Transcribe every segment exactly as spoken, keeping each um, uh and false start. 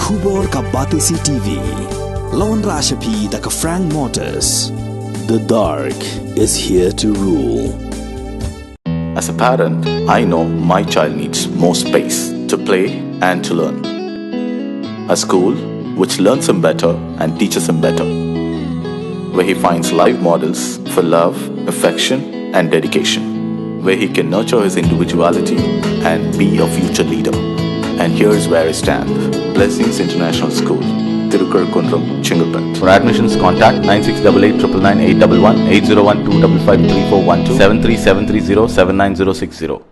Khubor ka Batesi T V. La wanrah sha phi da ka Frank Motors. The dark is here to rule. As a parent, I know my child needs more space to play and to learn. A school which learns him better and teaches him better, where he finds live models for love, affection, and dedication, where he can nurture his individuality and be a future leader. And here's where I stand. Blessings International School, Tirukkunnam, Chengalpet. For admissions, contact nine six double eight triple nine eight double one, eight zero one two double five three four one two, seven three seven three zero seven nine zero six zero.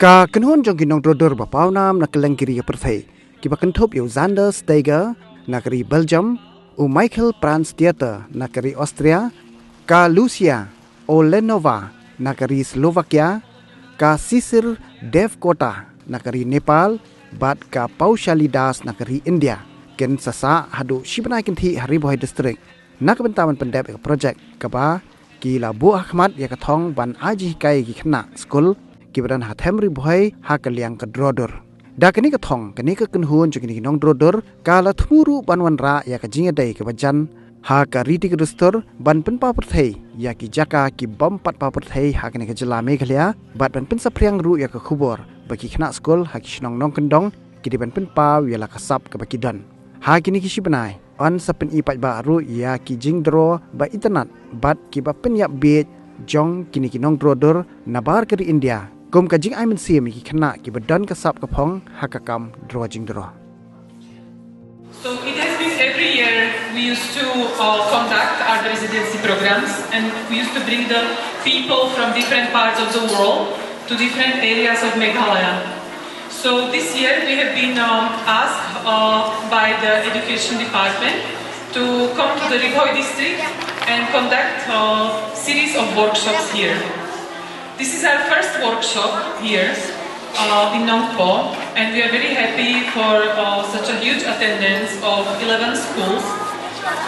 Ka kynhun jong ki nongdro dur ba pawnam na kylleng ki ri ka pyrthei, kiba kynthup ïa u Xander Steiger na ka ri Belgium, u Michael Franz Dieter na ka ri Austria, ka Lucia Olenova na ka ri Slovakia, ka Sisir Devkota na ka ri Nepal, bad ka Paushali Das na ka ri India, kin sa sah haduh shi bnai kynthih ha Ri Bhoi District na ka bynta ban pyndep ïa ka project kaba ki la buh ha khmat ïa ka thong ban ai jinghikai ïa ki khynnah skul kiba don ha them Ri Bhoi ha ka liang ka dro dur. Da kane ka thong, kane ka kynhun jong kine ki nongdro dur ka la thmu ruh ban wanrah ïa ka jingïadei kaba jan ha ka riti ka dustur ban pynpaw pyrthei ïa ki jaka ki bym pat paw pyrthei ha kane ka jylla Meghalaya, bad ban pynsaphriang ruh ïa ka khubor ba ki khynnah skul ha ki shnong nongkyndong ki dei ban pynpaw ïa la ka sap kaba ki don. Ha kine ki shi bnai yn sa pyni paidbah ruh ïa ki jingdro ba itynnad bad kiba pynïap bieit jong kine ki nongdro dur nabar ka ri India, kum ka jingai mynsiem ïa ki khynnah kiba don ka sap ka phong ha ka kam dro jingdro. So it has been every year we used to uh, conduct art residency programs, and we used to bring the people from different parts of the world to different areas of Meghalaya. So this year we have been um, asked uh, by the education department to come to the Ri Bhoi district and conduct a series of workshops here. This is our first workshop here uh, in Nongpoh, and we are very happy for uh, such a huge attendance of eleven schools,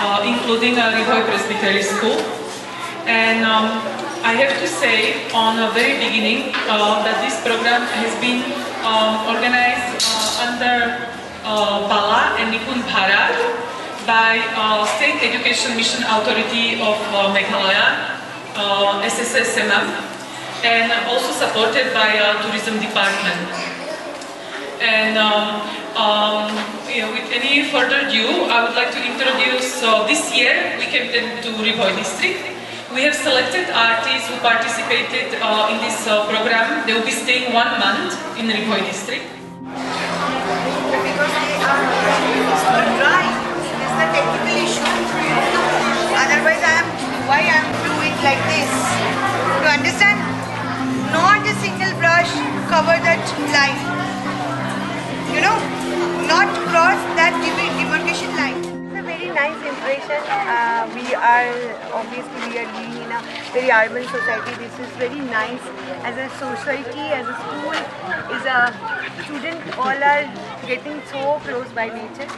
uh, including our Ri Bhoi Presbytery School. And um, I have to say, on the very beginning, uh, that this program has been um, organized uh, under uh, Bala and Nipun Bharat by uh, State Education Mission Authority of uh, Meghalaya, uh, S S S M M, and also supported by uh, Tourism Department. And um, um, you know, with any further ado, I would like to introduce uh, this year we came to, to Ri Bhoi district. We have selected artists who participated uh, in this uh, program. They will be staying one month in Ri Bhoi district. Because they are right. It is the technical issue. Otherwise, I am why I am doing like this. You understand? Not a single brush cover that line. You know, not cross that demarcation line. It's a very nice impression. Uh, we are obviously we are living in a very urban society. This is very nice as a society, as a school, is a student. All are getting so close by nature,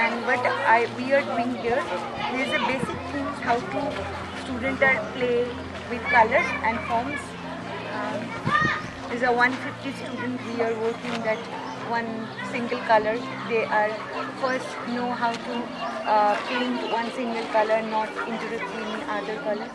and what I we are doing here, there is a basic things how to student are play with colors and forms. Um, is a one fifty student we are working that one single color. They are first know how to uh, paint one single color, not interrupt any other color.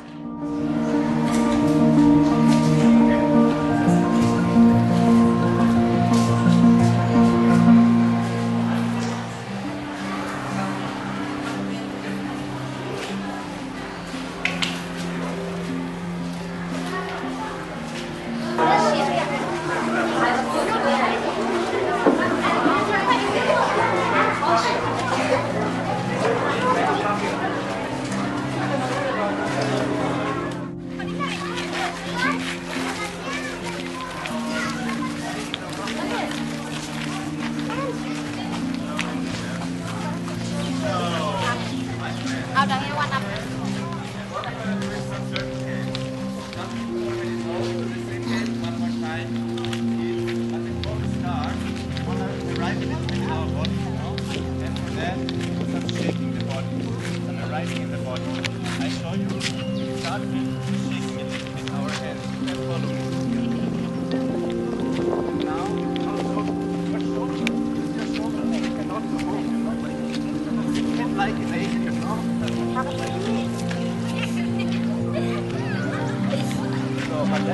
We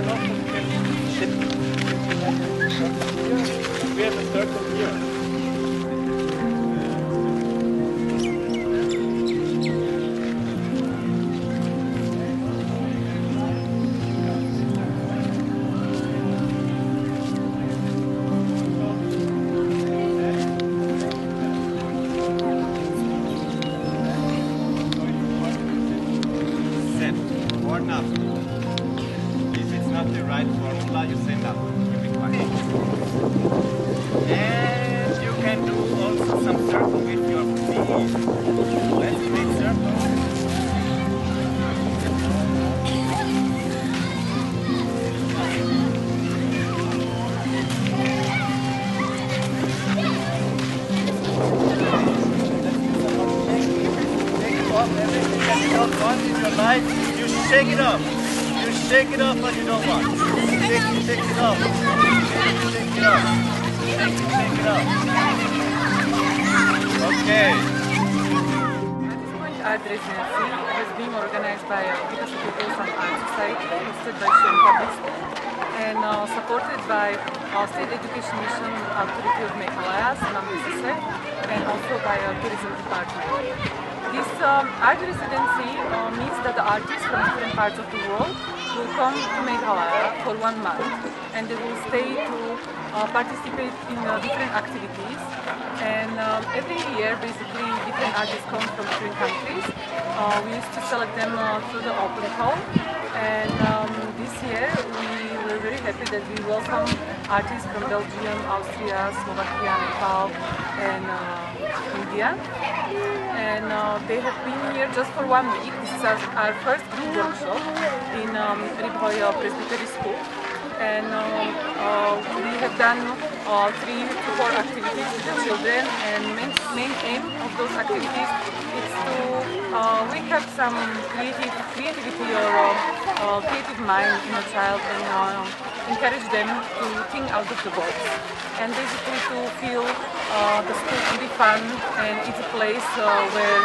have a circle here. Send. Or not. If it's not the right formula, you send up. You'll be fine. And you can do also some circle with your feet. Let's make circle. Take off everything that you don't want in your life. You shake it off. You shake it off what you don't want. Shake, shake it off. Shake, shake it off. Shake, shake it off. Okay. At this point, Art Residency is being organized by uh, Picasso Pupils and Art Society, hosted by Shillong Public School, and uh, supported by uh, State Education Mission, Authority of Meghalaya, Sonam S S A, and also by uh, Tourism Department. This um, art residency uh, means that the artists from different parts of the world will come to Meghalaya for one month, and they will stay to uh, participate in uh, different activities. And um, every year, basically, different artists come from different countries. Uh, we used to select them uh, through the open call, and um, this year we were very happy that we welcome artists from Belgium, Austria, Slovakia, Nepal, and uh, India. And uh, they have been here just for one week. This is our, our first group workshop in um, Ri Bhoi Presbytery School. And uh, uh, we have done uh, three to four activities with the children, and main, main aim of those activities is to uh, wake up some creative creativity or uh, uh, creative mind in a child, and uh, encourage them to think out of the box, and basically to feel uh, the school to be fun, and it's a place uh, where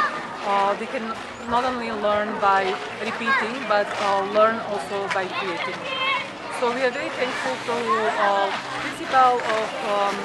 uh, they can not only learn by repeating, but uh, learn also by creating. So we are very thankful to uh, principal of um,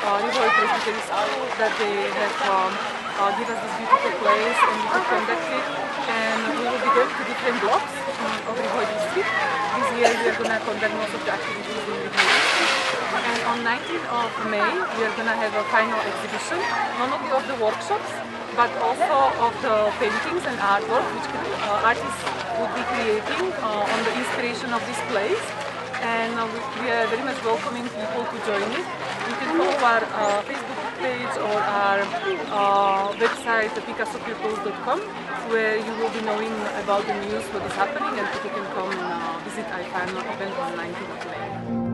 uh, Ri Bhoi Presbytery School that they have um, uh, give us this beautiful place, and we could conduct it. And we will be going to different blocks um, of Ri Bhoi district. This year we are going to conduct most of the activities in Ri Bhoi district. And on nineteenth of May we are going to have a final exhibition, not only of the workshops, but also of the paintings and artwork which uh, artists would be creating uh, on the inspiration of this place. And uh, we, we are very much welcoming people to join it. You can follow our uh, Facebook page or our uh, website, picasso pupils dot com, where you will be knowing about the news, what is happening, and people can come and uh, visit our final event on nineteenth of May.